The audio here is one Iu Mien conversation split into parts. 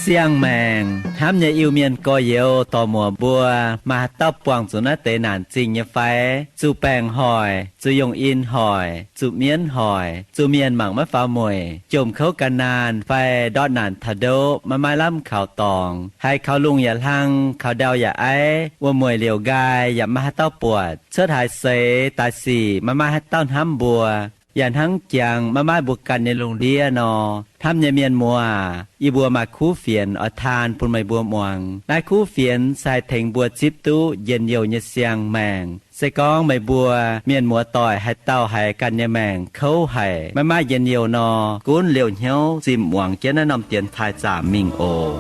Siang-maengc hnamv nyei Iu-Mienh gorx-youz dorc muoc mbuo, maaih haaix dauh buangh zuqc naaiv deix naanc zingh nyei fai? Zuqc baengc hoic, zuqc yungh in hoic, zuqc mienv hoic, zuqc mienh mangc maiv faaux mueic, jomc kouv gan naanh fai ndortv naanc taux ndoqv maiv maaih lamh kaux dorngx, haiz kaux lungh yaac hlang, kaux ndau yaac aiv, wuom-mueic liouc nqaai yaac maiv maaih haaix dauh buatc, cuotv haaix seix daaih sic maiv maaih haaix dauh hnamv mbuo, yaac hnangv jangx maiv maaih mbuo ganh nyei lungh ndiev nor. Hnamv nyei mienh muoz aac, yie mbuo maaih kuv fienx oix taan bun meih mbuo muangx. Naaiv kuv fienx se haih tengx mbuo zipv duqv njien-youh nyei siang-maengc. Se gorngv meih mbuo mienh muoz-doic haaix dauh haiz ganh nyei maengc kouv haic, maiv maaih njien-youh nor, gunv liouh hnyouv zinh muangx jienv naaiv norm dienx taaih zaamc mingh oc.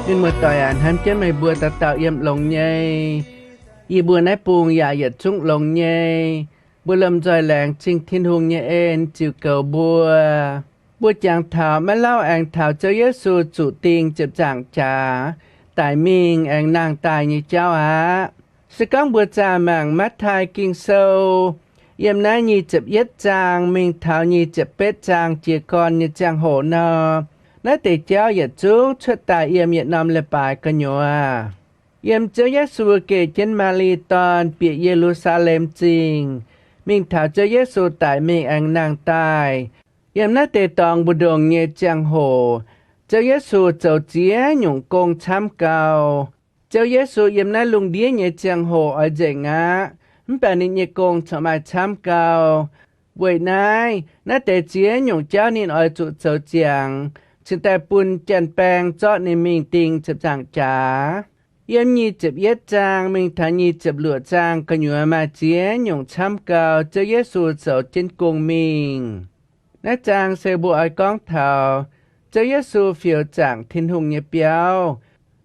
Mienh muoz-doic aac, hnamv jienv meih mbuo dauh dauh yiem longx nyei. Yie mbuo naaiv bung yaac yietc zungv longx nyei. Mbuo lomh nzoih laengz zingh Tin-Hungh nyei en ziux goux mbuo. Mbuo jangx taux maiv lauh aengx taux Ziouv Yesu zuqc ding ziepc nzaangc jaax daic mingh aengx nangh daaih nyei jauv aqv. Se gorngv mbuo zaah mangc Matv^taai Ging-Sou yiem naaiv nyic ziepc yietv zaang mingh taux nyic ziepc betv zaang jiez gorn nyei ziangh hoc nor, naaiv deix jauv yietc zungv cuotv daaih yiem yietc norm leiz-baaix gu'nyuoz. Yiem Ziouv Yesu geh jienv Maa^li Dorn bieqc Ye^lu^saa^lem Zingh mingh taux Ziouv Yesu daic mingh aengx nangh daaih, yiem naaiv deix dorngx mbu'ndongx nyei ziangh hoc, Ziouv Yesu zoux ziex nyungc gong camv gau. Ziouv Yesu yiem naaiv lungh ndiev nyei ziangh hoc oix nzengc aqv, mv baac ninh nyei gong corc maaih camv gau. Weic naaiv, naaiv deix ziex nyungc jauv ninh oix zuqc zoux ziangx, cingx daaih bun janx-baeng zorqv ninh mingh ding ziepc nzaangc jaax. Yiem nyic ziepc yietv zaang mingh taux nyic ziepc luoqc zaang gu'nyuoz maaih ziex nyungc camv gau Ziouv Yesu zoux jienv gong mingh. Naaiv zaang se mbuo oix gorngv taux Ziouv Yesu fioux zaangc Tin-Hungh nyei biauv.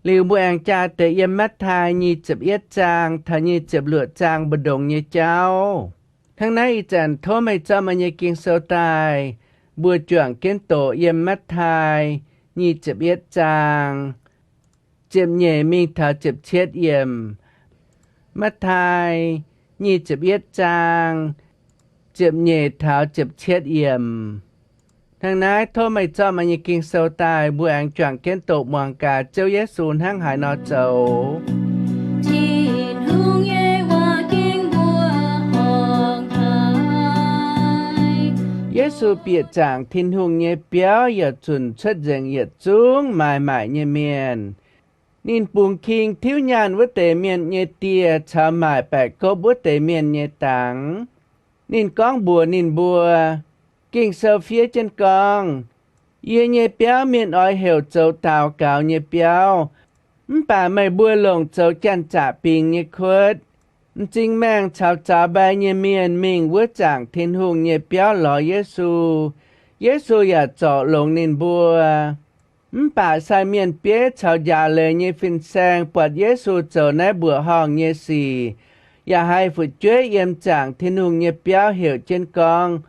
Liuz mbuo aengx jaa deix yiem Matv^taai nyic ziepc yietv zaang taux nyic ziepc luoqc zaang mbu'ndongx nyei jauv. Hnangv naaiv ih zanc tov meih zorqv meih nyei Ging-Sou daaih, mbuo juangc jienv doqc yiem Matv^taai nyic ziepc yietv zaang, ziepc nyeic mingh taux ziepc cietv yiemc. Matv^taai nyic ziepc yietv zaang, ziepc nyeic taux ziepc cietv yiemc. Hnangv naaiv tov meih zorqv meih nyei Ging-Sou daaih, mbuo aengx juangc jienv doqc muangx gaax Ziouv Yesu hnangv haaix nor zoux. Tin-Hungh nyei waac ging mbuo horngc haic. Yesu bieqc zaangc Tin-Hungh nyei biauv yaac zunc cuotv nzengc yietc zungv maaic maaic nyei mienh. Ninh bungx king tiuv nyaanh wuov deix mienh nyei dieh caux maaic baeqc gopv wuov deix mienh nyei dangx. Ninh gorngv mbuox ninh mbuo, Ging-Sou fiev jienv gorngv, Yie nyei biauv mienh oix heuc zoux daaux gaux nyei biauv, mv baac meih mbuo longc zoux janx-zaqc bingx nyei kuotv. M'zing maengh caux zaux mbai nyei mienh mingh wuov zaangc Tin-Hungh nyei biauv lorz Yesu. Yesu yaac zorc longx ninh mbuo. Mv baac sai mienh bieiv caux njaaux leiz nyei fin-saeng buatc Yesu zoux naaiv mbuoqc horngh nyei sic, yaac haih fu'jueiv yiem zaangc Tin-Hungh nyei biauv heuc jienv gorngv,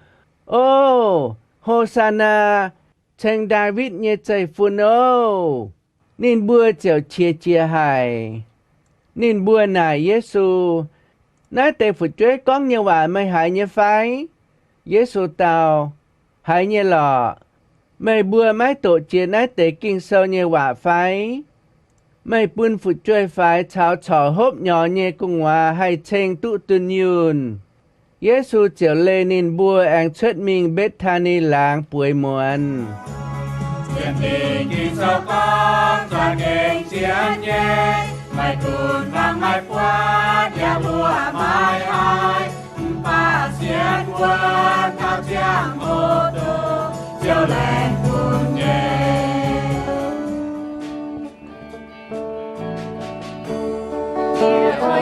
O, Ho^saa^naa! Ceng Ndaawitv nyei zeiv-fun ov! Ninh mbuo ziouc qiex jiez haic. Ninh mbuo naaic Yesu, Naaiv deix fu'jueiv gorngv nyei waac meih haiz nyei fai? Yesu dau, Haiz nyei lorqc. Meih mbuo maiv doqc jiex naaiv deix Ging-Sou nyei waac fai? Meih bun fu'jueiv-faix caux corc hopv nyorx nyei gu'nguaaz haih ceng duqv dunh yunh. Yesu ziouc leih ninh mbuo aengx cuotv mingh Mbetc^taa^ni Laangz bueix muonz. Zien Fingx Ging-Sou gorngv, Za'gengh zien nyei, maiv gunv mangc maiv buatc yaac mbuoqc maiv haiz, mv baac sienx wuov dauh ziangh hoc doqc, ziouc laengz bun nyei.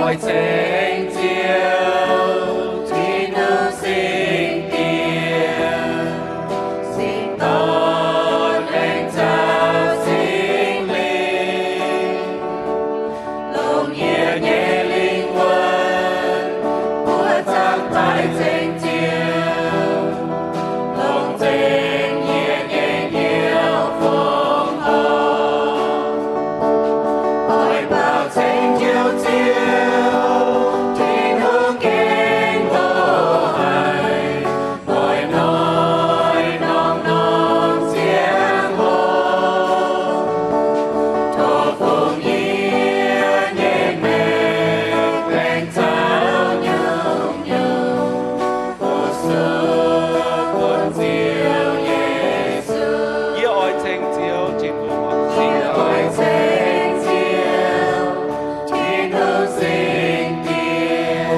Oix ceng Ziouv, Ziouv Tin-Hungh Singx Diex, Singx Dorn, Laengz Zaux Singx Lingh, longc yie nyei Singx Diex,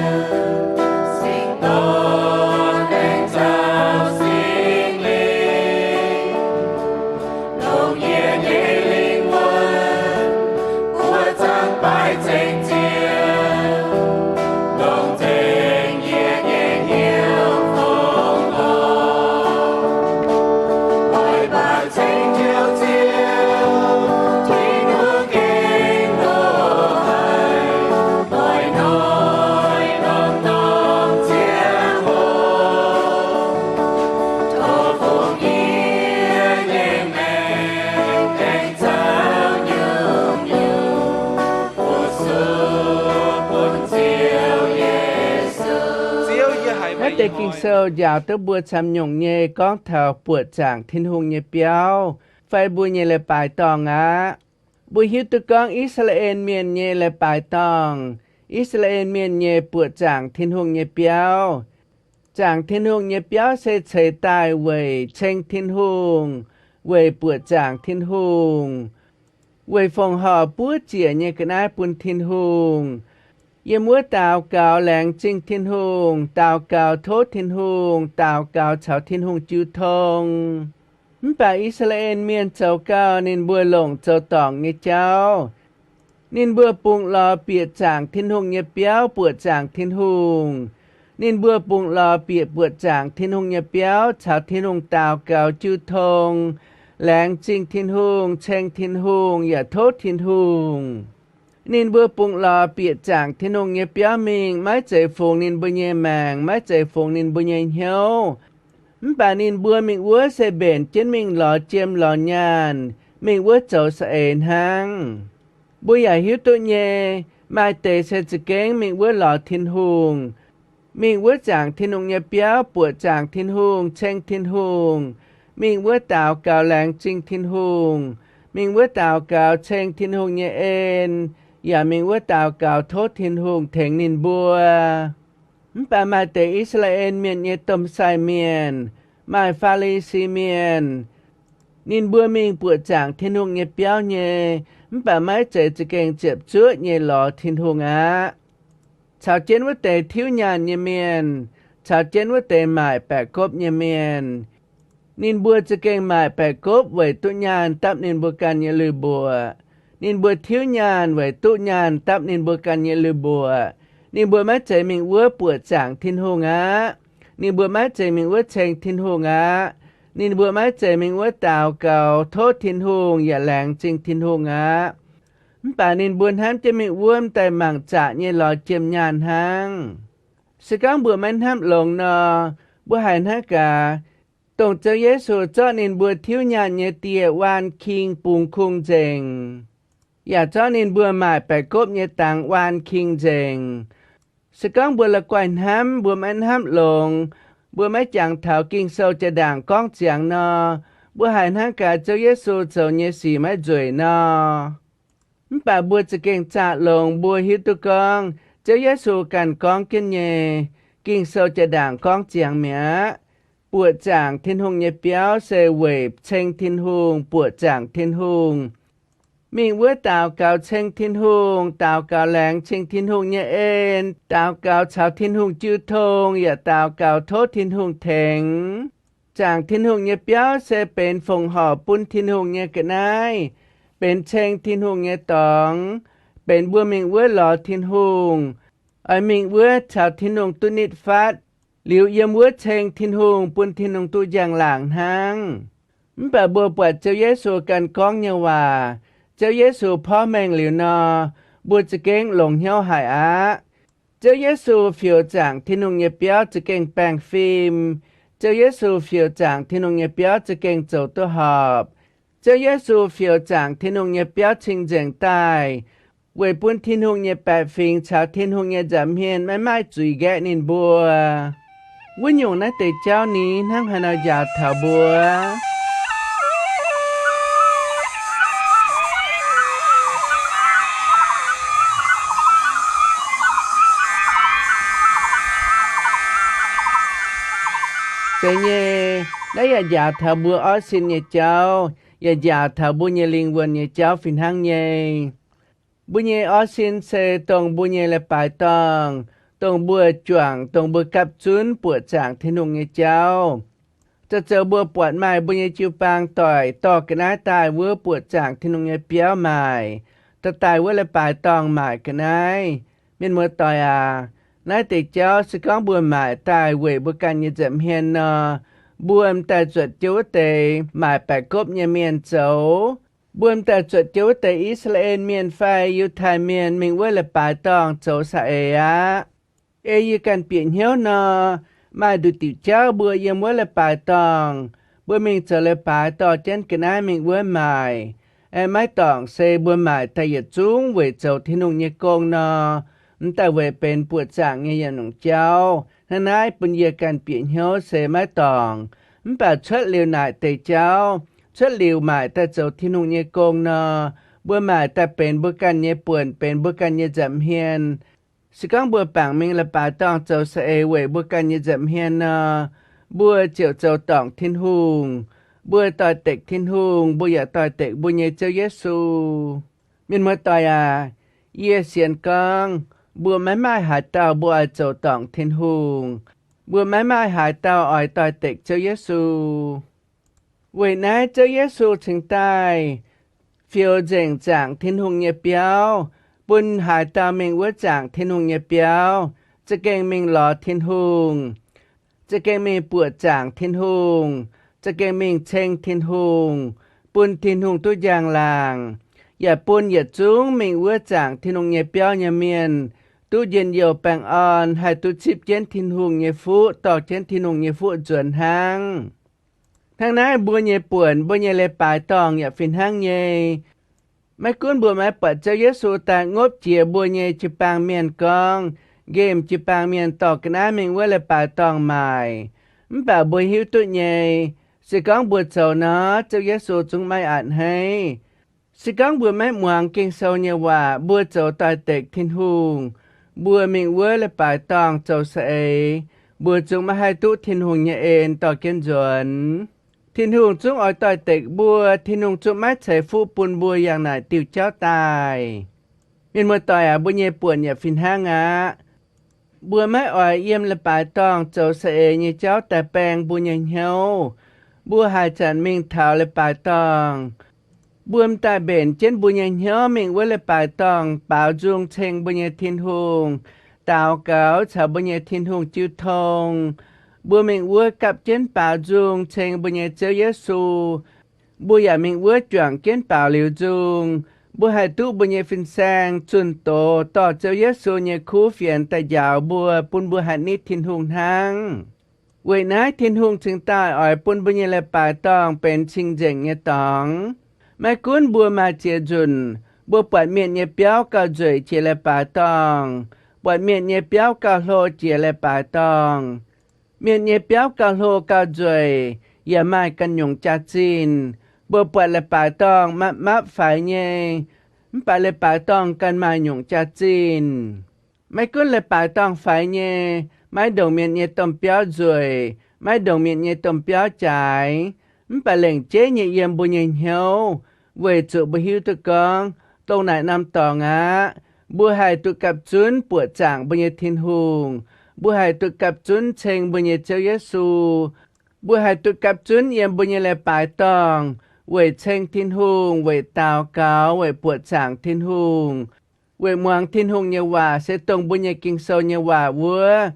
Singx Dorn, aengx caux Singx Lingh, longc yie nyei lingh wuonh buoqc zaangc baeqc ceng Ziouv, longc nzengc yie nyei hnyouv fongc lorqc. Oix baaix ceng Ziouv, Ziouv Tin-Hungh gengh loz-hnoi, oix hnoi norm-norm ziangh hoc, tov fungx yie nyei maengc aengx caux nyungc-nyungc fu-sux bun Ziouv Yesu. Naaiv deix Ging-Sou njaaux duqv mbuo camv nyungc nyei gorngv taux buoqc zaangc Tin-Hungh nyei biauv fai mbuo nyei leiz-baaix dorngh aqv. Mbuo hiuv duqv gorngv I^saa^laa^en Mienh nyei leiz-baaix dorngh, I^saa^laa^en Mienh nyei buoqc zaangc Tin-Hungh nyei biauv. Zaangc Tin-Hungh nyei biauv se ceix daaih weic ceng Tin-Hungh, weic buoqc zaangc Tin-Hungh, weic fongc horc buov ziec nyei ga'naaiv bun Tin-Hungh, yiem wuov daux gaux laengz zingh Tin-Hungh, daux gaux tov Tin-Hungh, daux gaux caux Tin-Hungh jiu tong. Mv baac I^saa^laa^en Mienh zoux gau ninh mbuo longc zoux dorngc nyei jauv. Ninh mbuo bungx lorz bieqc zaangc Tin-Hungh nyei biauv buoqc zaangc Tin-Hungh. Ninh mbuo bungx lorz bieqc buoqc zaangc Tin-Hungh nyei biauv caux Tin-Hungh daux gaux jiu tong, laengz zingh Tin-Hungh, ceng Tin-Hungh, yaac tov Tin-Hungh. Ninh mbuo bungx lorz bieqc zaangc Tin-Hungh nyei biauv mingh, maiv zeiz fungx ninh mbuo nyei maengc, maiv zeiz fungx ninh mbuo nyei hnyouv. Mv baac ninh mbuo mingh wuov se mbenc jienv mingh lorz jiem lorz nyaanh, mingh wuov zoux saeng-eix hnangv. Mbuo yaac hiuv duqv nyei, maaih deix se za'gengh mingh wuov lorz Tin-Hungh, mingh wuov zaangc Tin-Hungh nyei biauv buoqc zaangc Tin-Hungh, ceng Tin-Hungh, mingh wuov daux gaux laengz zingh Tin-Hungh, mingh wuov daux gaux ceng Tin-Hungh nyei en, yaac mingh wuov daux gaux tov Tin-Hungh tengx ninh mbuo. Mv baac maaih deix I^saa^laa^en Mienh nyei domh sai mienh, maaih Faa^li^si Mienh, ninh mbuo mingh buoqc zaangc Tin-Hungh nyei biauv nyei, mv baac maiv zeiz za'gengh ziepc zuoqv nyei lorz Tin-Hungh aqv. Caux jienv wuov deix tiuv nyaanh nyei mienh, caux jienv wuov deix maaic baeqc gopv nyei mienh, ninh mbuo za'gengh maaic baeqc gopv weic duqv nyaanh dapv ninh mbuo ganh nyei lui-mbuoqc. Ninh mbuo tiuv nyaanh weic duqv nyaanh dapv ninh mbuo ganh nyei lui-mbuoqc. Ninh mbuo maiv zeiz mingh wuov buoqc zaangc Tin-Hungh aqv. Ninh mbuo maiv zeiz mingh wuov ceng Tin-Hungh aqv. Ninh mbuo maiv zeiz mingh wuov daux gaux tov Tin-Hungh yaac laengz zingh Tin-Hungh aqv. Mv baac ninh mbuo hnamv jienv mingh wuov m'daaih mangc zaqc nyei lorz jiem nyaanh hnangv. Se gorngv mbuo maiv hnamv longx nor, mbuo haiz hnangv gaax, dongh Ziouv Yesu zorqv ninh mbuo tiuv nyaanh nyei dieh, Waan King, bungx kungx nzengc, yaac zorqv ninh mbuo maaic baeqc gopv nyei dangx, Waan King, nzengc. Se gorngv mbuo la'guaih hnamv, mbuo maiv hnamv longx, mbuo maiv jangx taux Ging-Sou jaa-ndaangc gorngv ziangx nor, mbuo haiz hnangv gaax Ziouv Yesu zoux nyei sic maiv nzueic nor. Mv baac mbuo za'gengh zaqc longx, mbuo hiuv duqv gorngv Ziouv Yesu ganh gorngv jienv nyei, Ging-Sou jaa-ndaangc gorngv ziangx mi'aqv. Buoqc zaangc Tin-Hungh nyei biauv se weic ceng Tin-Hungh, buoqc zaangc Tin-Hungh, mingh wuov daux gaux ceng Tin-Hungh, daux gaux laengz zingh Tin-Hungh nyei en, daux gaux caux Tin-Hungh jiu tong, yaac daux gaux tov Tin-Hungh tengx. Zaangc Tin-Hungh nyei biauv se benx fongc horc bun Tin-Hungh nyei ga'naaiv, benx ceng Tin-Hungh nyei dorngx, benx mbuo mingh wuov lorz Tin-Hungh, oix mingh wuov caux Tin-Hungh duqv nitv fatv, liuz yiem wuov ceng Tin-Hungh bun Tin-Hungh duqv njang-laangc hnangv. Mv baac mbuo buatc Ziouv Yesu ganh gorngv nyei waac, Ziouv Yesu porv mengh liuz nor, mbuo za'gengh longc hnyouv haic aqv. Ziouv Yesu fioux zaangc Tin-Hungh nyei biauv za'gengh baengh fim. Ziouv Yesu fioux zaangc Tin-Hungh nyei biauv za'gengh zoux duqv horpc. Ziouv Yesu fioux zaangc Tin-Hungh nyei biauv cing-nzengc daaih, weic bun Tin-Hungh nyei baeqc fingx caux Tin-Hungh nyei nza'hmien maiv maaih zuiz nqaeqv ninh mbuo. Wuov nyungc naaiv deix jauv ni hnangv haaix nor njaaux taux mbuo? Zeiz nyei, naaiv yaac njaaux taux mbuo orqv sin nyei jauv, yaac njaaux taux mbuo nyei lingh wuonh nyei jauv fih hnangv nyei. Mbuo nyei orv sin se dongh mbuo nyei leiz-baaix dorngh, dongh mbuo juangc, dongh mbuo gapv zunv buoqc zaangc Tin-Hungh nyei jauv. Zoux zoux mbuo buatc maaih mbuo nyei jiu-baang doic dorh ga'naaiv daaih wuov buoqc zaangc Tin-Hungh nyei biauv maaic, dorh daaih wuov leiz-baaix dorngh maaic ga'naaiv. Mienh muoz-doic aac, naaiv deix jauv se gorngv mbuo maaic daaih weic mbuo ganh nyei nza'hmien nor, mbuo m'daaih zuotc jienv wuov deix maaic baeqc gopv nyei mienh zoux. Mbuo m'daaih zuotc jienv wuov deix I^saa^laa^en Mienh fai Yiutai Mienh mingh wuov leiz-baaix dorngh zoux saeng-eix aqv. Ei yie ganh bieqc hnyouv nor, maaih nduqc diuc jauv mbuo yiem wuov leiz-baaix dorngh, mbuo mingh zoux leiz-baaix dorh jienv ga'naaiv mingh wuov maaic. Aeqv, maiv dorngc se mbuo maaic daaih yietc zungv weic zoux Tin-Hungh nyei gong nor, m'daaih weic benx buoqc zaangc nyei yietc nyungc jauv. Hnangv naaiv bun yie ganh bieqc hnyouv se maiv dorngc. Mv baac cuotv liuz naaic deix jauv, cuotv liuz maaic daaih zoux Tin-Hungh nyei gong nor, mbuo maaic daaih benx mbuo ganh nyei buonc, benx mbuo ganh nyei nza'hmien. Se gorngv mbuo bangc mingh leiz-baaix dorngh zoux saeng-eix weic mbuo ganh nyei nza'hmien nor, mbuo ziouc zoux dorngc Tin-Hungh. Mbuo doix-dekc Tin-Hungh, mbuo yaac doix-dekc mbuo nyei Ziouv Yesu. Mienh muoz-doic aac, yie sienx gorngv mbuo maiv maaih haaix dauh mbuo oix zoux dorngc Tin-Hungh. Mbuo maiv maaih haaix dauh oix doix-dekc Ziouv Yesu. Weic naaiv Ziouv Yesu cingx daaih fioux nzengc zaangc Tin-Hungh nyei biauv, bun haaix dauh mingh wuov zaangc Tin-Hungh nyei biauv, za'gengh mingh lorz Tin-Hungh, za'gengh mingh buoqc zaangc Tin-Hungh, za'gengh mingh ceng Tin-Hungh, bun Tin-Hungh duqv njang-laangc, yaac bun yietc zungv mingh wuov zaangc Tin-Hungh nyei biauv nyei mienh duqv njien-youh baengh orn, haih duqv zipv jienv Tin-Hungh nyei fuqv, dorh jienv Tin-Hungh nyei fuqv nzuonx hnangv. Hnangv naaiv mbuo nyei buonc, mbuo nyei leiz-baaix dorngh yaac fih hnangv nyei. Maiv gunv mbuo maiv buatc Ziouv Yesu daaih ngopv jiex mbuo nyei jiu-baang mienh gorngv, nqemh jiu-baang mienh dorh ga'naaiv mingh wuov leiz-baaix dorngh maaic, mv baac mbuo hiuv duqv nyei, se gorngv mbuo zoux nor, Ziouv Yesu zungv maiv a'hneiv. Se gorngv mbuo maiv muangx Ging-Sou nyei waac, mbuo zoux doix-dekc Tin-Hungh, mbuo mingh wuov leiz-baaix dorngh zoux saeng-eix, mbuo zungv maiv haih duqv Tin-Hungh nyei en dorh jienv nzuonx. Tin-Hungh zungv oix doix-dekc mbuo, Tin-Hungh zungv maiv ceix fuqv bun mbuo yangh naaic diuh jauv daaih. Mienh muoz-doic aac, mbuo nyei buonc yaac fih hnangv aqv. Mbuo maiv oix yiem leiz-baaix dorngh zoux saeng-eix nyei jauv daaih baeng mbuo nyei hnyouv. Mbuo haaix zanc mingh taux leiz-baaix dorngh, mbuo m'daaih mbenc jienv mbuo nyei hnyouv mingh wuov leiz-baaix dorngh baaux nzung ceng mbuo nyei Tin-Hungh, daux gaux caux mbuo nyei Tin-Hungh jiu tong. Mbuo mingh wuov gapv jienv baaux nzung ceng mbuo nyei Ziouv Yesu. Mbuo yaac mingh wuov juangc jienv baaux liuz nzung. Mbuo haih duqv mbuo nyei fin-saeng zunh doz dorh Ziouv Yesu nyei kuv fienx daaih njaaux mbuo, bun mbuo haih nitv Tin-Hungh hnangv. Weic naaiv Tin-Hungh cingx daaih oix bun mbuo nyei leiz-baaix dorngh benx cing-nzengc nyei dorngx. Maiv gunv mbuo maaih ziex nzunc, mbuo buatc mienh nyei biauv gauh nzueic jiex leiz-baaix dorngh, buatc mienh nyei biauv gauh hlo jiex leiz-baaix dorngh, mienh nyei biauv gauh hlo gauh nzueic, yaac maaih ganh nyungc jaax-zinh. Mbuo buatc leiz-baaix dorngh mapv mapv faix nyei, mv baac leiz-baaix dorngh ganh maaih nyungc jaax-zinh. Maiv gunv leiz-baaix dorngh faix nyei, maiv ndongc mienh nyei domh biauv nzueic, maiv ndongc mienh nyei domh biauv jaaix, mv baac lengc jeiv nyei yiem mbuo nyei hnyouv, weic zuqc mbuo hiuv duqv gorngv dongh naaic norm dorngx aqv, mbuo haih duqv gapv zunv buoqc zaangc mbuo nyei Tin-Hungh. Mbuo haih duqv gapv zunv ceng mbuo nyei Ziouv Yesu. Mbuo haih duqv gapv zunv yiem mbuo nyei leiz-baaix dorngh weic ceng Tin-Hungh, weic daux gaux, weic buoqc zaangc Tin-Hungh, weic muangx Tin-Hungh nyei waac, se dongh mbuo nyei Ging-Sou nyei waac wuov.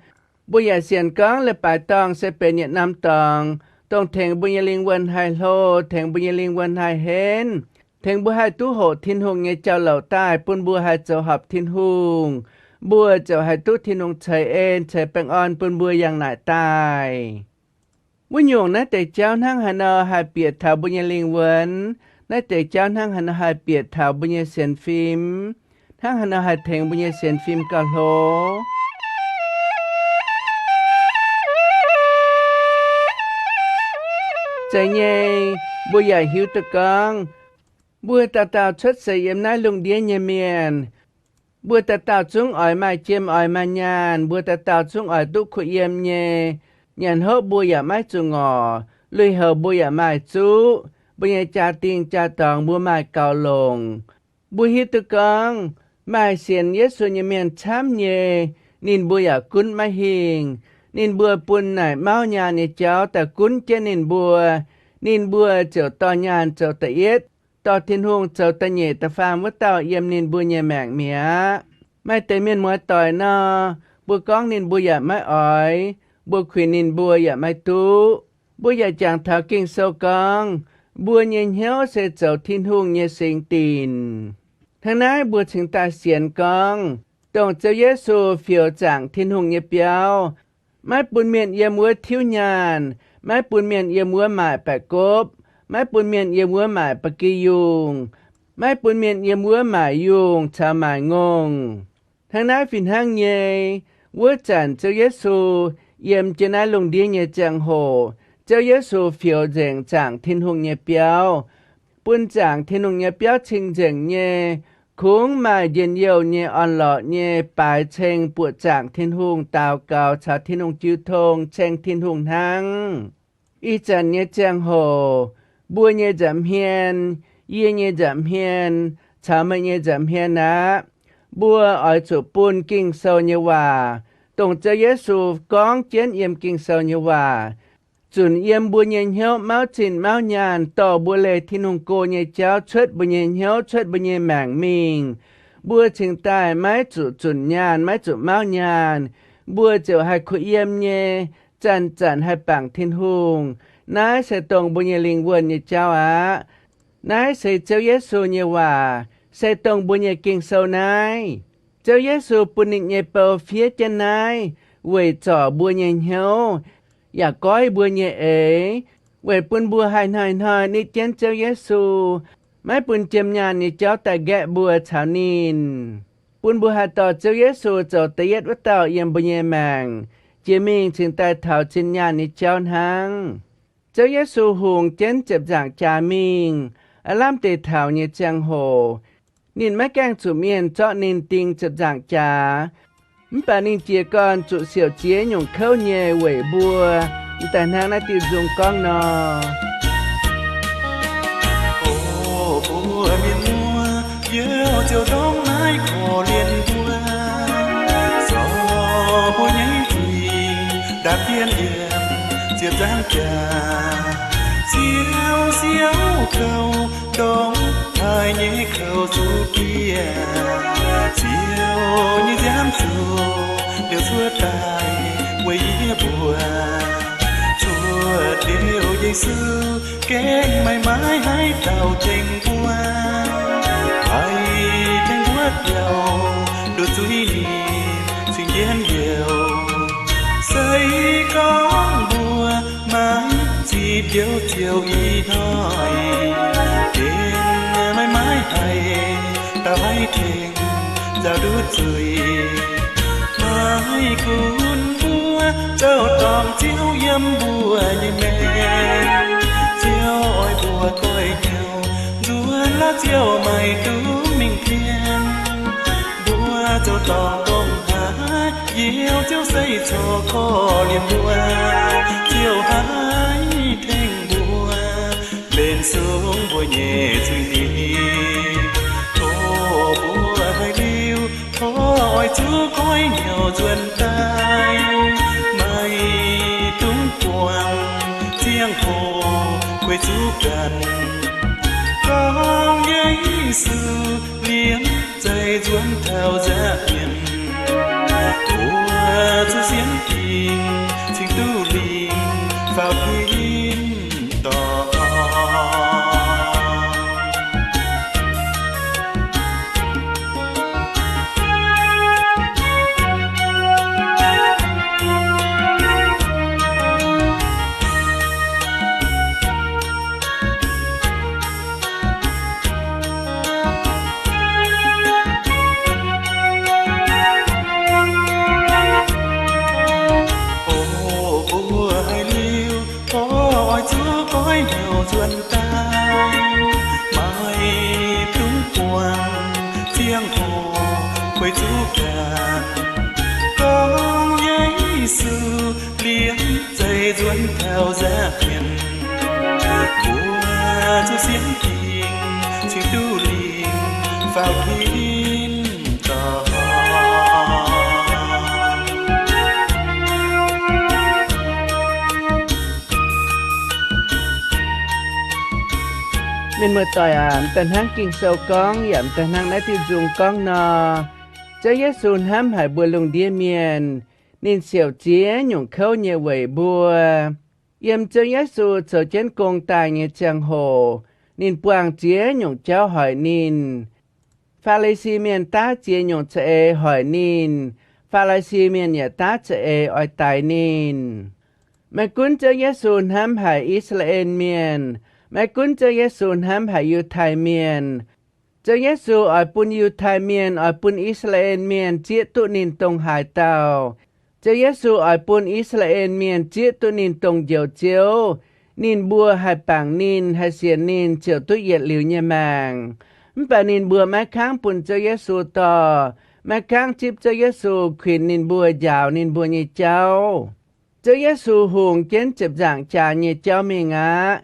Mbuo yaac sienx gorngv leiz-baaix dorngh se benx yietc norm dorngx, dongh tengx mbuo nyei lingh wuonh haih hlo, tengx mbuo nyei lingh wuonh haih henv, tengx mbuo haih duqv hoqc Tin-Hungh nyei jauv-louc daaih bun mbuo haih zoux horpc Tin-Hungh. Mbuo ziouc haih duqv Tin-Hungh ceix en, ceix baengh orn bun mbuo yangh naaic daaih. Wuov nyungc, naaiv deix jauv hnangv haaix nor haih bieqc taux mbuo nyei lingh wuonh? Naaiv deix jauv hnangv haaix nor haih bieqc taux mbuo nyei sienx fim? Hnangv haaix nor haih tengx mbuo nyei sienx fim gauh hlo? Zeiz nyei, mbuo yaac hiuv duqv gorngv, mbuo dauh dauh cuotv seix yiem naaiv lungh ndiev nyei mienh, mbuo dauh dauh zungv oix maaih jiem oix maaih nyaanh, mbuo dauh dauh zungv oix duqv kuh yiem nyei. Nyanc hopv mbuo yaac maiv zuqc ngorc, lui-houx mbuo yaac maaih zuqv, mbuo nyei jaa-dingh jaa-dorngx mbuo maaih gaux longc. Mbuo hiuv duqv gorngv, Maaih sienx Yesu nyei mienh camv nyei, ninh mbuo yaac gunv maiv hingh. Ninh mbuo bun naaic mauv nyaanh nyei jauv daaih gunv jienv ninh mbuo. Ninh mbuo ziouc dorh nyaanh zoux da'yietv, dorh Tin-Hungh zoux da'nyeic da'faam wuov dauh yiem ninh mbuo nyei maengc mi'aqv. Maaih deix mienh muoz-doic nor, mbuo gorngv ninh mbuo yaac maiv oix, mbuo kuinx ninh mbuo yaac maiv duqv. Mbuo yaac jangx taux Ging-Sou gorngv, mbuo nyei hnyouv se zoux Tin-Hungh nyei singx dinc. Hnangv naaiv mbuo cingx daaih sienx gorngv, dongh Ziouv Yesu fioux zaangc Tin-Hungh nyei biauv, maiv bun mienh yiem wuov tiuv nyaanh, maiv bun mienh yiem wuov maaic baeqc gopv, maiv bun mienh yiem wuov maaic ba'gi yungh, maiv bun mienh yiem wuov maaic yungh caux maaic ngongh. Hnangv naaiv fih hnangv nyei, wuov zanc Ziouv Yesu yiem jienv naaiv lungh ndiev nyei ziangh hoc, Ziouv Yesu fioux nzengc zaangc Tin-Hungh nyei biauv, bun zaangc Tin-Hungh nyei biauv cing-nzengc nyei. Kungx maaih njien-youh nyei, orn-lorqc nyei, baaix ceng buoqc zaangc Tin-Hungh, daux gaux caux Tin-Hungh jiu tong, ceng Tin-Hungh hnangv. Ih zanc nyei ziangh hoc, mbuo nyei nza'hmien, yie nyei nza'hmien, caux meih nyei nza'hmien aqv, mbuo oix zuqc bun Ging-Sou nyei waac, dongh Ziouv Yesu gorngv jienv yiem Ging-Sou nyei waac, zunc yiem mbuo nyei hnyouv mauv zinh mauv nyaanh, dorh mbuo leih Tin-Hungh go nyei jauv cuotv mbuo nyei hnyouv, cuotv mbuo nyei maengc mingh. Mbuo cingx daaih maiv zuqc zunc nyaanh, maiv zuqc mauv nyaanh, mbuo ziouc haih kuh yiem nyei, zanc-zanc haih bangc Tin-Hungh. Naaiv se dongh mbuo nyei lingh wuonh nyei jauv aqv. Naaiv se Ziouv Yesu nyei waac, se dongh mbuo nyei Ging-Sou naaiv. Ziouv Yesu bun ninh nyei bou fiev jienv naaiv weic zorc mbuo nyei hnyouv, yaac goiv mbuo nyei eix, weic bun mbuo haih hnoi-hnoi nitv jienv Ziouv Yesu, maiv bun jiem nyaanh nyei jauv daaih nqaeqv mbuo caux ninh, bun mbuo haih dorh Ziouv Yesu zoux da'yietv wuov dauh yiem mbuo nyei maengc, jiex mingh cingx daaih taux zinh nyaanh nyei jauv hnangv. Ziouv Yesu hungx jienv ziepc nzaangc jaax mingh, aav lamh deix taux nyei ziangh hoc, ninh maiv gaengh zuqc mienh zorqv ninh ding ziepc nzaangc jaax. Mv baac ninh jiez gorn zuqc siouc ziex nyungc kouv nyei weic mbuo. M'daaih hnangv naaiv diuh nzung gorngv nor, O mbuo mienh muoz, yie ziouc ndortv naaiv korv-lienh mbuo, sorc mbuo nyei zuiz, ndaapv jienv yiem ziepc nzaangc jaax. Ziouv siouc kouv ndongc haaix nyei kouv zuqc bieqc, Ziouv nyei nziaamv zuqc liouc cuotv daaih weic yie mbuo. Cuotv liuz Yesu gengh maiv maaih haaix dauh tengx mbuo, haih tengx mbuo biaux nduov zuiz ninh cingx jienv youc. Se gorngv mbuo maiv zipv youc ziouc ih hnoi, gengh maiv maaih haaix dauh haih tengx nzaaux nduov zuiz. Maiv gunv mbuo zoux dorngc Ziouv yiem mbuo nyei maengc, Ziouv oix mbuo goiv hnyouv nzuonx laaix Ziouv maiv dungx mingh tien. Mbuo zoux dorngc ndongc haaix, Ziouv se corc korv-lienh mbuo, Ziouv haih tengx mbuo mbenc sung mbuo nyei zuiz-nipc. O mbuo haiz liuz, tov oix zuqc goiv hnyouv nzuonx daaih, maiv dungx buangh ziangh hoc guei zuqc ganh. Gorngv Yesu liemh zeih nzuonx taux nza'hmien, mbuo zuqc sienx dingc cingx duqv lingc faaux tin-dorngh. O mbuo haiz liuz, tov oix zuqc goiv hnyouv nzuonx daaih, maiv dungx buangh ziangh hoc guei zuqc ganh. Gorngv Yesu liemh zeih nzuonx taux nza'hmien, mbuo zuqc sienx dingc cingx duqv lingc faaux tin Mienh muoz-doic aac, m'daaih hnangv Ging-Sou gorngv yaac m'daaih hnangv naaiv diuh nzung gorngv nor, Ziouv Yesu hnamv haic mbuo lungh ndiev mienh. Ninh siouc ziex nyungc kouv nyei weic mbuo. Yiem Ziouv Yesu zoux jienv gong daaih nyei ziangh hoc, ninh buangh ziex nyungc jauv hoic ninh. Faa^li^si Mienh daav ziex nyungc za'eix hoic ninh. Faa^li^si Mienh yaac daav za'eix oix daix ninh. Maiv gunv Ziouv Yesu hnamv haic I^saa^laa^en Mienh, maiv gunv Ziouv Yesu hnamv haic Yiutai Mienh, Ziouv Yesu oix bun Yiutai Mienh, oix bun I^saa^laa^en Mienh zieqv duqv ninh dongh haaix dauh. Ziouv Yesu oix bun I^saa^laa^en Mienh zieqv duqv ninh dongh Njoux Ziouv. Ninh mbuo haih bangc ninh, haih sienx ninh ziouc duqv yietc liuz nyei maengc. Mv baac ninh mbuo maiv kangv bun Ziouv Yesu dorh, maiv kangv zipv Ziouv Yesu kuinx ninh mbuo, njaaux ninh mbuo nyei jauv. Ziouv Yesu hungx jienv ziepc nzaangc jaax nyei jauv mingh aqv.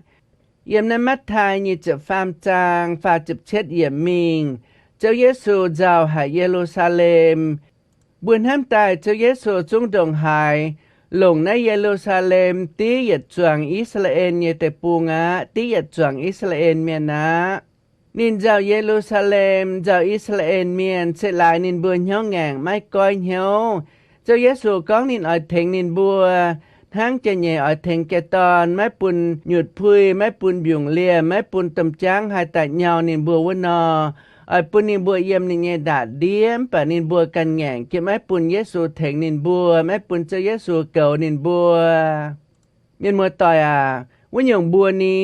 Yiem naaiv Matv^tai nyic ziepc faam zaang faah ziepc cietv yiemc mingh, Ziouv Yesu nzauh haic Ye^lu^saa^lem. Mbuo hnamv daaih Ziouv Yesu zungv ndongc haaix longc naaiv Ye^lu^saa^lem div yietc zuangx I^saa^laa^en nyei deic-bung aqv, div yietc zuangx I^saa^laa^en Mienh aqv. Ninh nzauh Ye^lu^saa^lem, nzauh I^saa^laa^en Mienh se laaix ninh mbuo hnyouv ngaengc maiv goiv hnyouv. Ziouv Yesu gorngv ninh oix tengx ninh mbuo hnangv jai-nyeic oix tengx jai-dorn, maiv bun nyutc puix, maiv bun mbiungc liemh, maiv bun domh jaangv haih daaih nyau ninh mbuo wuov nor, oix bun ninh mbuo yiem ninh nyei ndaatv-ndiev. Mv baac ninh mbuo ganh ngaengc jiex maiv bun Yesu tengx ninh mbuo, maiv bun Ziouv Yesu goux ninh mbuo. Mienh muoz-doic aac, wuov nyungc mbuo ni,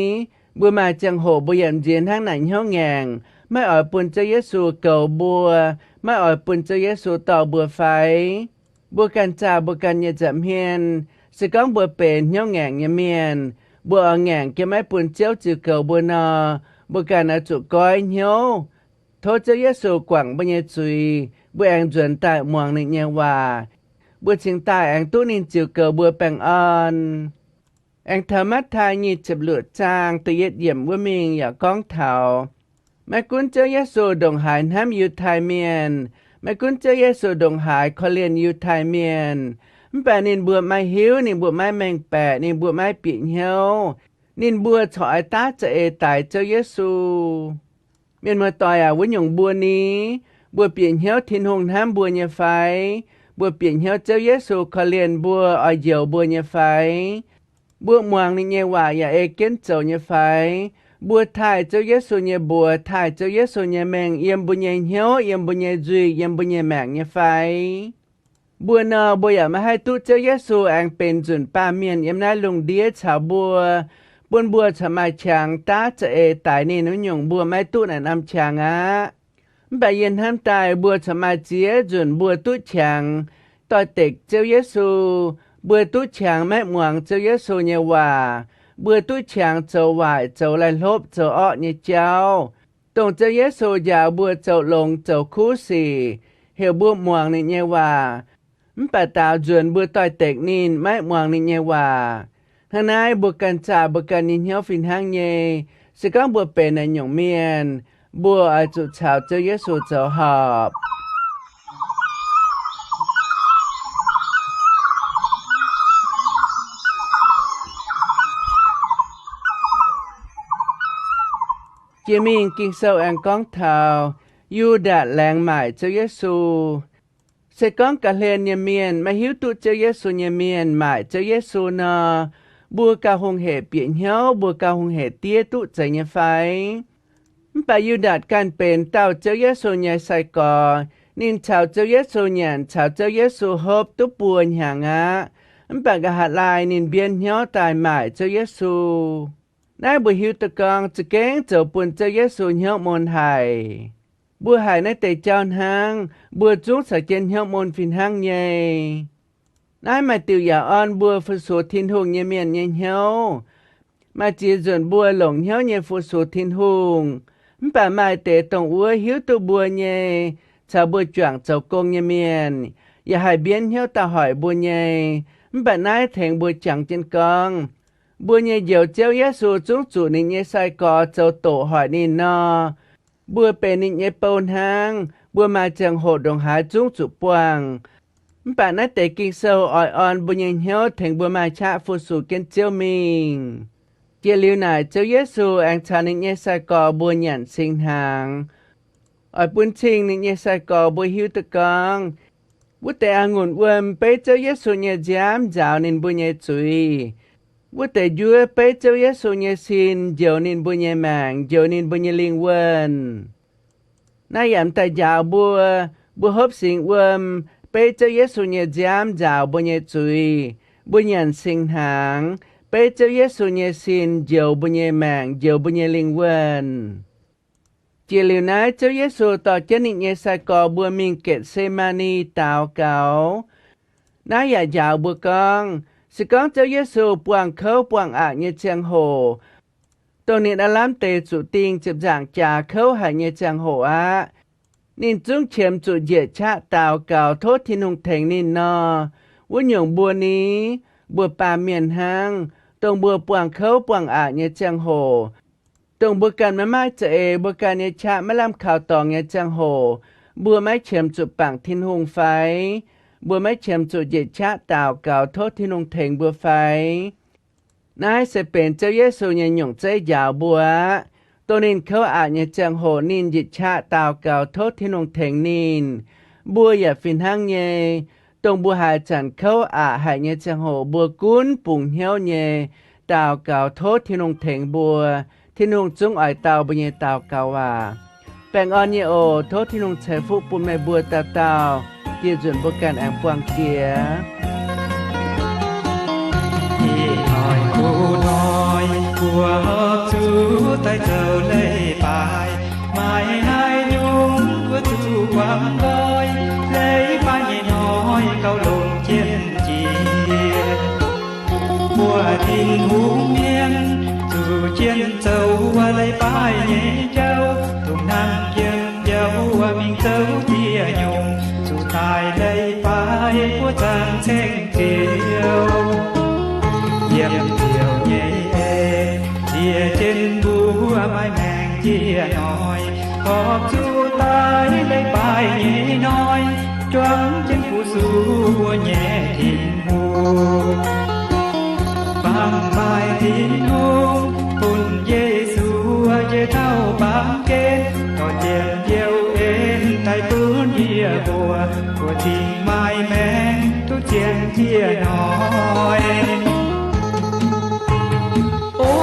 mbuo maaih ziangh hoc mbuo yaac nziex hnangv naaic hnyouv ngaengc, maiv oix bun Ziouv Yesu goux mbuo, maiv oix bun Ziouv Yesu dorh mbuo fai? Mbuo ganh zaah mbuo ganh nyei nza'hmien. Se gorngv mbuo benx hnyouv ngaengc nyei mienh, mbuo oix ngaengc jiex maiv bun Ziouv ziux goux mbuo nor, mbuo ganh oix zuqc goiv hnyouv. Tov Ziouv Yesu guangc mbuo nyei zuiz, mbuo aengx nzuonx daaih muangx ninh nyei waac. Mbuo cingx daaih aengx duqv ninh ziux goux mbuo baengh orn. Aengx taux Matv^tai nyic ziepc luoqc zaang da'yietv yiemc wuov mingh yaac gorngv taux, maiv gunv Ziouv Yesu ndongc haaix hnamv Yiutai Mienh, maiv gunv Ziouv Yesu ndongc haaix korv-lienh Yiutai Mienh, mv baac ninh mbuo maiv hiuv, ninh mbuo maiv mengh baeqc, ninh mbuo maiv bieqc hnyouv. Ninh mbuo corc oix daav za'eix daix Ziouv Yesu. Mienh muoz-doic aac, wuov nyungc mbuo ni, mbuo bieqc hnyouv Tin-Hungh hnamv mbuo nyei fai? Mbuo bieqc hnyouv Ziouv Yesu korv-lienh mbuo, oix njoux mbuo nyei fai? Mbuo muangx ninh nyei waac yaac ei jienv zoux nyei fai? Mbuo taaih Ziouv Yesu nyei mbuox, taaih Ziouv Yesu nyei mengh yiem mbuo nyei hnyouv, yiem mbuo nyei nzuih, yiem mbuo nyei maengc nyei fai? Mbuo nor, mbuo yaac maiv haih duqv Ziouv Yesu aengx benx nzunc baamh mienh yiem naaiv lungh ndiev caux mbuo, bun mbuo corc maaih qangx daav za'eix daix ninh wuov nyungc, mbuo maiv duqv naaic norm qangx aqv. Mv baac yie hnamv daaih mbuo corc maaih ziex nzunc mbuo duqv qangx doix-dekc Ziouv Yesu. Mbuo duqv qangx maiv muangx Ziouv Yesu nyei waac. Mbuo duqv qangx zoux waaic, zoux laih hlopv, zoux orqv nyei jauv, dongh Ziouv Yesu njaaux mbuo zoux longx zoux kuv sic, heuc mbuo muangx ninh nyei waac. Mv baac daaux nzuonx mbuo doix-dekc ninh, maiv muangx ninh nyei waac. Hnangv naaiv mbuo ganh zaah mbuo ganh nyei hnyouv fih hnangv nyei. Se gorngv mbuo benx naaiv nyungc mienh, mbuo oix zuqc caux Ziouv Yesu zoux horpc. Jiex mingh Ging-Sou aengx gorngv taux Yu^ndaatc laengz maaic Ziouv Yesu. Se gorngv ga'hlen nyei mienh, maiv hiuv duqv Ziouv Yesu nyei mienh maaic Ziouv Yesu nor, mbuo gauh hungh hec bieqc hnyouv, mbuo gauh hungh hec diev duqv zeiz nyei fai? Mv baac Yu^ndaatc ganh benx dauh Ziouv Yesu nyei sai-gorx. Ninh caux Ziouv Yesu nyanc, caux Ziouv Yesu hopv duqv buo hnyangx aqv. Mv baac nqa'haav ninh mbienv hnyouv daaih maaic Ziouv Yesu. Naaiv mbuo hiuv duqv gorngv za'gengh zoux bun Ziouv Yesu hnyouv mun haic. Mbuo haiz naaiv deix jauv hnangv, mbuo zungv caux jienv hnyouv mun fih hnangv nyei. Naaiv maaih diuc yaac orn mbuo fu-sux Tin-Hungh nyei mienh nyei hnyouv. Maaih ziex nzunc mbuo longc hnyouv nyei fu-sux Tin-Hungh. Mv baac maaih deix dongh wuov hiuv duqv mbuo nyei, caux mbuo juangc zoux gong nyei mienh, yaac haih mbienv hnyouv daaih hoic mbuo nyei. Mv baac naaiv tengx mbuo jangx jienv gorngv, mbuo nyei Njoux Ziouv Yesu zungv zuqc ninh nyei sai-gorx zoux doqc hoic ninh nor, mbuo benx ninh nyei bou hnangv, mbuo maaih ziangh hoc ndongc haaix zungv zuqc buangh. Mv baac naaiv deix Ging-Sou oix orn mbuo nyei hnyouv tengx mbuo maaih qaqv fu-sux jienv Ziouv mingh. Jiex liuz naaic, Ziouv Yesu aengx caux ninh nyei sai-gorx mbuo nyanc singx hnaangx, oix bun cing ninh nyei sai-gorx mbuo hiuv duqv gorngv, wuov deix a'ngunc wuom beiv Ziouv Yesu nyei nziaamv nzaaux ninh mbuo nyei zuiz. Wuov deix njuov beiv Ziouv Yesu nyei sin njoux ninh mbuo nyei maengc, njoux ninh mbuo nyei lingh wuonh. Naaiv yaac m'daaih njaaux mbuo, mbuo hopv singx wuom beiv Ziouv Yesu nyei nziaamv nzaaux mbuo nyei zuiz, mbuo nyanc singx hnaangx beiv Ziouv Yesu nyei sin njoux mbuo nyei maengc, njoux mbuo nyei lingh wuonh. Jiex liuz naaiv, Ziouv Yesu dorh jienv ninh nyei sai-gorx mbuo mingh Getc^se^maa^ni daaux gaux. Naaiv yaac njaaux mbuo gorngv, se gorngv Ziouv Yesu buangh kouv buangh aqc nyei ziangh hoc, dongh ninh aav lamh deix zuqc dingh ziepc nzaangc jaax kouv haic nyei ziangh hoc aqv, ninh zungv qiemx zuqc njiec qaqv daux gaux tov Tin-Hungh tengx ninh nor, wuov nyungc mbuo ni, mbuo baamh mienh hnangv, dongh mbuo buangh kouv buangh aqc nyei ziangh hoc, dongh mbuo ganh maiv maaih za'eix, mbuo ganh nyei qaqv maiv lamh kaux dorngx nyei ziangh hoc, mbuo maiv qiemx zuqc bangc Tin-Hungh fai? Mbuo maiv qiemx zuqc njiec qaqv daux gaux tov Tin-Hungh tengx mbuo fai? Naaiv se benx Ziouv Yesu nyei nyungc zeiv njaaux mbuo aqv. Dongh ninh kouv aqc nyei ziangh hoc ninh njiec qaqv daux gaux tov Tin-Hungh tengx ninh. Mbuo yaac fih hnangv nyei, dongh mbuo haaix zanc kouv aqc haic nyei ziangh hoc mbuo gunv bungx hnyouv nyei daux gaux tov Tin-Hungh tengx mbuo. Tin-Hungh zungv oix dau mbuo nyei daux gaux waac. Baengh orn nyei oc. Tov Tin-Hungh ceix fuqv bun meih mbuo dauh dauh, dieh nzunc mbuo ganh aengx buangh jiex. Ih hnoi kuv hnoi mbuo horpc zuqc daaih zoux leiz-baaix, maaih haaix nyungc mbuo zuqc guangc nqoi, leiz-baaix nyei hnoi gauh longc jienv jiex. Mbuo Tin-Hungh mienh zuqc jienv zoux leiz-baaix nyei jauv, dongh hnangv yiem jauv mingh zoux dieh nyungc, zuqc daaih leiz-baaix buo zanc ceng Ziouv. Yiem Ziouv nyei en, ziex jienv mbuo maaih maengc dieh hnoi, horpc zuqc daaih leiz-baaix nyei hnoi, juangc jienv fu-sux mbuo nyei Tin-Hungh. Baamh maaih Tin-Hungh bun Yesu njiec taux baamh gen, dorh Ziouv nyei en daaih bun yie mbuo, mbuo cingx maaih maengc duqv zien dieh hnoi. O,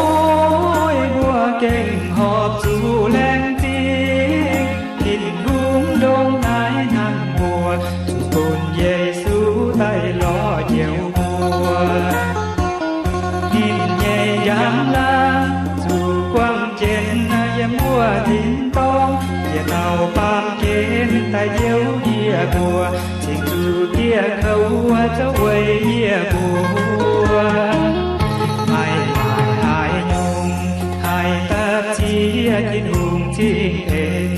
mbuo gengh horpc zuqc laengz zingh Tin-Hungh ndongc naaiv hnangv mbuo, zuqc bun Yesu daaih lorz Ziouv mbuo. Ninh nyei njang-laangc zuqc buangh jienv yiem mbuo tin-dorngh, njiec taux baamh gen daaih njoux yie mbuo, cingx zuqc dieh kouv zouv weic yie mbuo. Meih maaih haaix nyungc haih dapv ziex Tin-Hungh cing-en,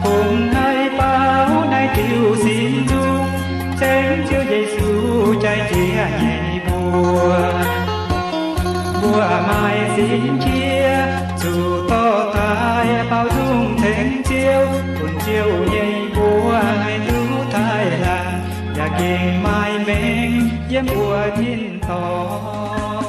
fungx haaix baaux naaiv diuh sin nzung, ceng Ziouv Yesu jaaix jiex nyei mbuo. Mbuo maaih sin qiex zuqc dorh daaih baaux nzung ceng Ziouv, bun Ziouv nyei mbuox haih duqv taaih laangh, yaac gengh maaih maengc yiem mbuo tin-dorngh.